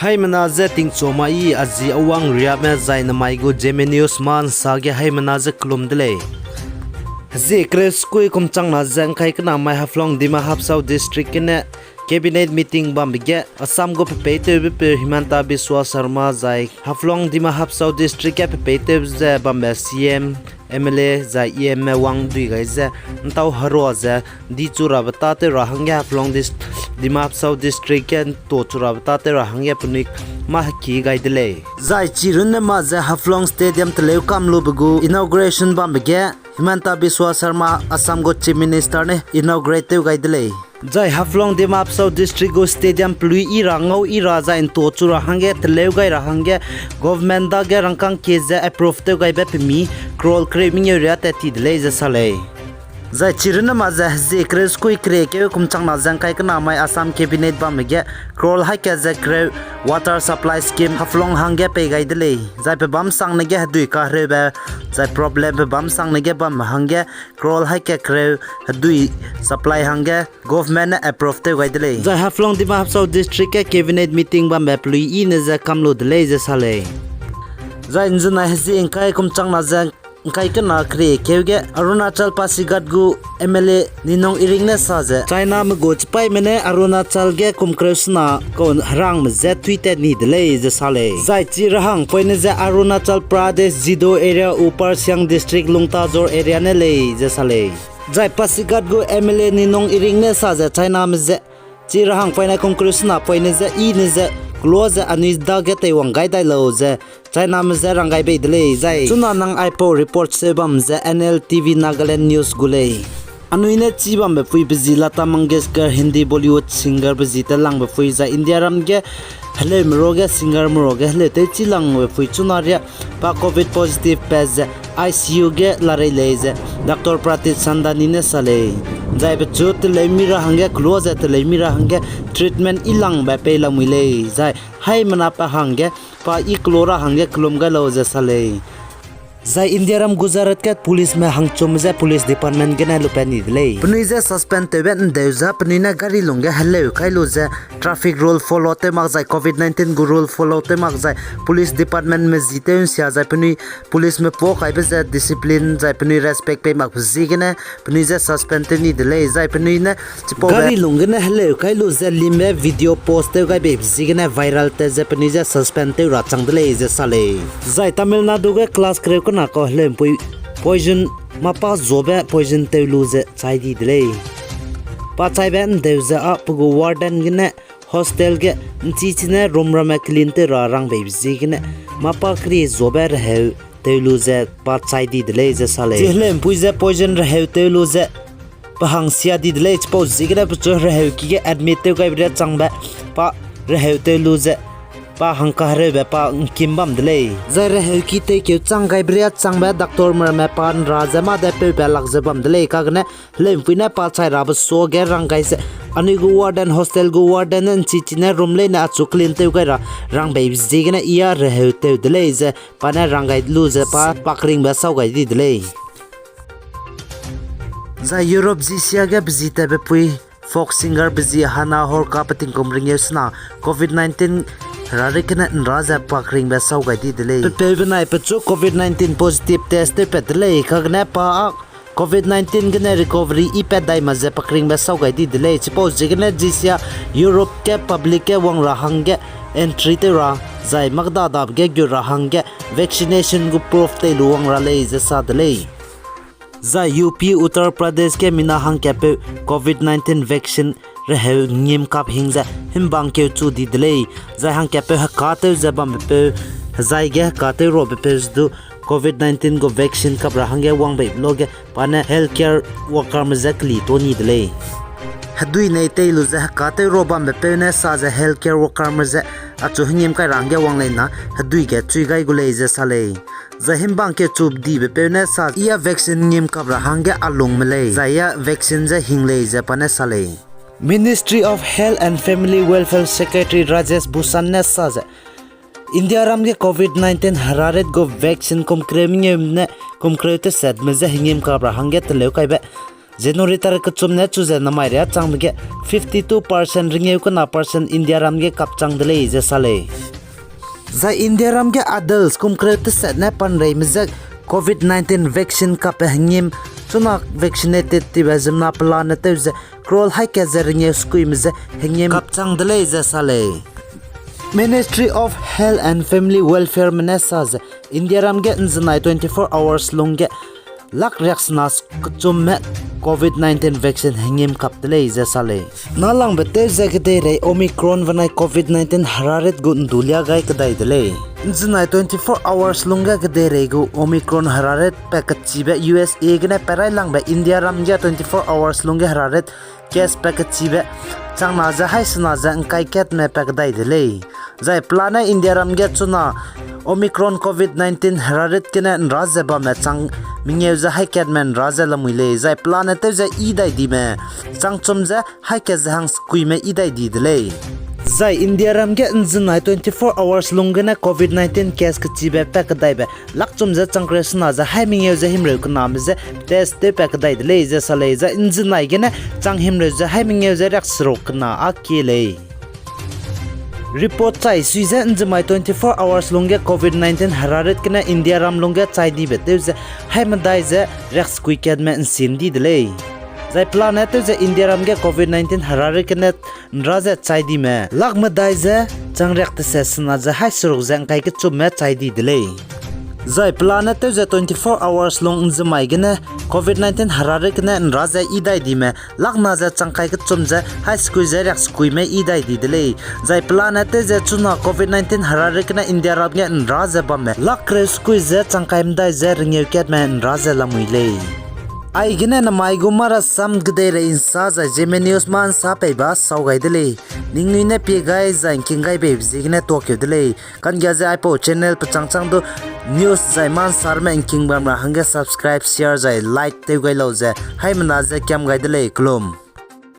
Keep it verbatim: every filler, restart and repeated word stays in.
Haimena je tingchuame I Azi Awang Riame zai nemai gu Zeme News ma ’nsa ge haimena je kelum de lei. Hezie kereu sekui kum changna ze ’ngkai kena mai Haflong Dima Hapsao District gene Cabinet meeting bambe ge Assam gu pepeitewbepeu Himanta Biswa Sarma zai Haflong Dima Hapsao District ge pepeitewbe ze bambe C M, M L A zai E M me wang dui gai ze ’ntau herua ze di chu rabe tâtew ra hangge Haflong dis-, Dima Hapsao District ge ’ntua chu rabe tâtew ra hangge penui mâ heki gai de lei. Zai chirunne ma ze Haflong Stadium teleu kam lube gu inauguration bambe ge Himanta Biswa Sarma Assam gu Chief Minister ne inaugurate tew gai de lei. Zai Haflong Dima Hapsao District gu stadium pelui yi ra ngau yi ra zai ’ntua chu ra hangge teleu gai ra hangge government dage rangkâng kie ze approve tew gaibe pemi crore kereu mengeu riâ tat ti de lei ze sa lei. Zai chirunne ma ze hezie kereu sekui keriekeu kum changna ze ’ngkai kena mai Assam Cabinet bambe ge crore haî kat ze kereu water supply scheme Haflong hangge pei gai de lei. Zai pebâm sangne ge hedui kahereube, zai problem pebâm sangne ge bambe hangge crore haî kat kereu hedui supply hangge government ne approve tew gai de lei. Zai Haflong Dima Hapsao District ge Cabinet meeting bambe pelui yi ne ze kam lu de lei ze sa lei. Zai ’nzenai hezie ’ngkai kum changna ze ’ngkai kena keriekeu ge Arunachal Pasighat gu M L A Ninong Ering ne sa ze, Chiname gu chipaîme ne Arunachal ge kum kereu sena kau herangme je tui tat ni de lei ze sa lei. Zai chi rehang poine je Arunachal Pradesh Zido area Upper Siang District Lungtazor area ne lei ze sa lei. Zai Pasighat gu M L A Ninong Ering ne sa ze Chiname je chi rehang poine kum kereu sena poine je I ne ze kelo ze anui dage teiwang gai dai lau ze Chiname je rang gai bei de lei zai. Chuna nang aipau report seu bam ze N L T V Nagaland News gu lei. Anui ne chibambe pui be zi Lata Mangeshkar Hindi Bollywood singer be zi telangbe pui zai Indiaram ge heleume ruage singerme ruage heleu tewchilangbe pui chuna riâ pa covid positive pat ze I C U ge larei lei ze Doctor Pratit Sandani ne sa lei. Zai pechu teleu mi ra hangge kelo ze teleu mi ra hangge treatment yilangbe pei lamui lei zai haimena pe hangge pa yi kelo ra hangge kelum gai lau ze sa lei. Zai Indiaram Gujarat ge policeme hangchumme je police department gene lupat ni de lei. Penui je suspend tewbe ’ndeu ze penui ne gari lungge heleu kai lu ze traffic rule follow tew mak zai covid nineteen gu rule follow tew mak zai police departmentme zi tew ’nsia zai penui policeme puâ kaibe ze discipline zai penui respect pei makbe ziegene penui je suspend tew ni de lei zai penui ne chipau gari lung gene heleu kai lu ze limbe video post tew gai beibe ziegene viral tat ze penui je suspend tew ra chang de lei ze sa lei. Zai Tamil Nadu ge class kereu kena kau heleumpui poison, mâ pa zuabe poison tew lu ze chai di de lei. Pa chaibe ’ndeu ze â pe gu warden gene hostel ge ’nchi chine room ramme clean tew ra rang beibe ziegene mâ pa kerie zuabe reheu tew lu ze pa chai di de lei ze sa lei. Chi heleumpui je poison reheu tew lu ze pe hang sia di de lei, chipau ziegene pechu reheuki ge admit tew gaibe riâ changbe pa reheu tew lu ze pa hangkahereube pa ’ngkim bam de lei. Zai reheuki teikeu chang gaibe riâ changbe doctorme ramme pa ’nra ze mâ de peube lak ze bam de lei, kagene heleumpui ne pa chai rabe suage rang gai ze, anui gu warden, hostel gu warden ne ’nchi chine room leine achu clean tew gai ra rang beibe ziegene I â reheu tew de lei ze pa ne rang gai lu ze pa, pa keringbe sau gai di de lei. Zai Europe zisia ge bezitatbe pui folk singer be zi Hana Horka pe tingkum ringeu sena covid nineteen herarit gene ’nra ze pa keringbe sau gai di de lei. Pepeu benai pechu covid nineteen positive test tewpat de lei, kagene pa â covid nineteen gene recovery ipat dai ma ze pa keringbe sau gai di de lei. Chipau ziegene zisia Europe ge public ge wang ra hangge entry tew ra, zai makda dabe ge gut ra hangge vaccination gu proof tei lu wang ra lei ze sa de lei. Zai U P Uttar Pradesh ge mina hangkatpeu covid nineteen vaccine reheu ngim kap hing ze himbang keu chu di de lei. Zai hangkatpeu hekatew ze bambepeu, hezai ge hekatew rabepeu ze du covid nineteen gu vaccine kap ra hangge wang beibe luage pa ne healthcare workerme je keli ta ni de lei. Hedui nei tei lu ze hekatew ra bambepeu ne sa ze healthcare workerme je achu hengîm kai ra hangge wang lei na hedui ge chui gai gu lei ze sa lei. Zai himbang keu chu dibepeu ne sa, ia vaccine ngîm kap ra hangge a lungme lei, zai ia vaccine je hing lei ze pa ne sa lei. Ministry of Health and Family Welfare Secretary Rajesh Bhushan ne sa ze, India ram ge covid nineteen herarit gu vaccine kum kereu mengeu ne kum kereu tesetme je hengîm kap ra hangge teleu kaibe January tarik kechum ne chu ze namai riâ changbe ge fifty two percent, rengeu kena percent Indiaram ge kapchang de lei ze sa lei. Zai Indiaram ge adults kum kereu teset ne panreime je Covid nineteen vaccine kapbe hengîm, chuna vaccinated tibe ziemmena pelane tew ze crore haî kat ze rengeu sekuime je hengîm kapchang de lei ze sa lei. Ministry of Health and Family Welfareme ne sa ze, Indiaram ge ’nzenai twenty-four hours lungge lak riaksena kechumme Covid nineteen vaccine hengîm kap de lei ze sa lei. Nâlangbe tew ze kedeirei Omicron benai Covid nineteen herarit gu ’ndu liâ gai kedai de lei. ’Nzenai twenty-four hours lungge kedeirei gu Omicron herarit pa kechibe U S A gene pe railangbe Indiaram ge twenty-four hours lungge herarit case pa kechibe changna ze haî sena ze ’ngkai katme pa kedai de lei. Zai pelane Indiaram ge chuna Omicron Covid nineteen herarit gene ’nra ze bamme chang mengeu ze haî katme ’nra ze lamui lei. Zai pelane tew ze yi dai dime chang chum ze haî kat ze hang sekuime yi dai di de lei. Zai Indiaram ge ’nzenai twenty-four hours lung gene Covid nineteen case kechibe pa kedaibe lak chum ze chang kereu sena ze haî mengeu ze himreu kename je test tew pa kedai de lei ze sa lei. Zai ’nzenai gene chang himreu ze haî mengeu ze riakseruk kena â kie lei. Report chai sui ze ’nzemai twenty-four hours lungge Covid nineteen herarit gene Indiaram lungge chai dibe tew ze haî medai ze riaksekui katme ’nsin di de lei. Zai pelane tew ze Indiaram ge Covid nineteen herarit gene ’nra ze chai dime lak medai ze chang riak teset sena ze haî seruk ze ’ngkai kechumme chai di de lei. Zai pelane tew ze twenty-four hours lung ’nzemai gene Covid nineteen herarit gene ’nra ze yi dai dime lakna ze chang kai kechum ze haî sekui ze riaksekuime yi dai di de lei. Zai pelane tew ze chuna Covid nineteen herarit gene Indiaram ge ’nra ze bamme lak kereu sekui ze chang kai medai ze rengeu katme ’nra ze lamui lei. Aigene namai gu marasam kedeirei ’nsa zai Zeme News mâ ’nsa peiba sau gai de lei. Ningnui ne pie gai zai ’ngking gai beibe ziegene tuakeu de lei. Kanggia ze aipau channel pechangchang du news zai mâ ’nsarme ’ngking bam ra hangge subscribe, share zai like tew gai lau ze haîmena ze kiam gai de lei. Kelum.